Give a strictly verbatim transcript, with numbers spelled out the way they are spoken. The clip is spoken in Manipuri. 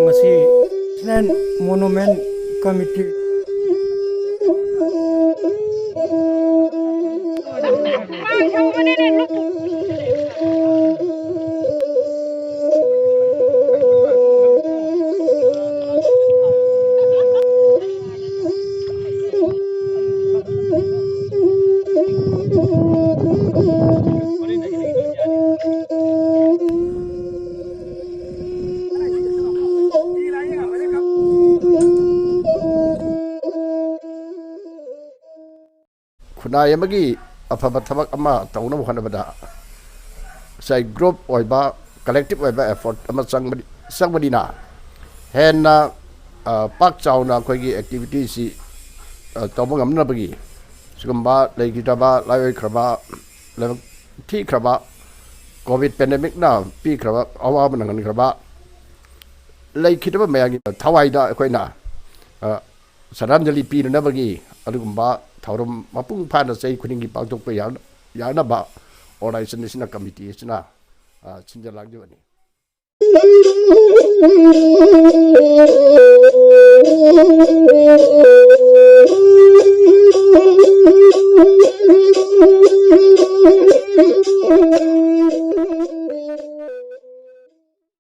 ꯉꯁꯤ Monument Committee꯫ ꯈꯨꯟꯅꯥꯏ ꯑꯃꯒꯤ ꯑꯐꯕ ꯊꯕꯛ ꯑꯃ ꯇꯧꯅꯕ ꯍꯣꯠꯅꯕꯗ ꯉꯁꯥꯏ group ꯑꯣꯏꯕ, collective ꯑꯣꯏꯕ effort ꯑꯃ ꯆꯪꯕꯅꯤ, ꯆꯪꯕꯅꯤꯅ ꯍꯦꯟꯅ, ꯑ, ꯄꯥꯛ ꯆꯥꯎꯅ ꯑꯩꯈꯣꯏꯒꯤ activityꯁꯤ, ꯑ, ꯇꯧꯕ ꯉꯝꯅꯕꯒꯤ ꯁꯤꯒꯨꯝꯕ ꯂꯩꯈꯤꯗ꯭ꯔꯕ, ꯂꯥꯏꯑꯣꯏꯈ꯭ꯔꯕ, ꯂꯥꯏꯕꯛ ꯊꯤꯈ꯭ꯔꯕ, COVID pandemicꯅ ꯄꯤꯈ꯭ꯔꯕ ꯑꯋꯥꯕ ꯅꯪꯍꯟꯈ꯭ꯔꯕ ꯂꯩꯈꯤꯗ꯭ꯔꯕ ꯃꯌꯥꯝꯒꯤ ꯊꯋꯥꯏꯗ ꯑꯩꯈꯣꯏꯅ, ꯑ, ꯁ꯭ꯔꯗꯥꯟꯖꯂꯤ ꯄꯤꯅꯅꯕꯒꯤ ꯑꯗꯨꯒꯨꯝꯕ ꯊꯧꯔꯝ ꯃꯄꯨꯡ ꯐꯥꯅ ꯆꯍꯤ ꯈꯨꯗꯤꯡꯒꯤ ꯄꯥꯡꯊꯣꯛꯄ ꯌꯥꯅ-, ꯌꯥꯅꯕ organization ꯑꯁꯤꯅ, committee ꯑꯁꯤꯅ, ꯑ, ꯁꯤꯟꯖ ꯂꯥꯡꯖꯕꯅꯤ꯫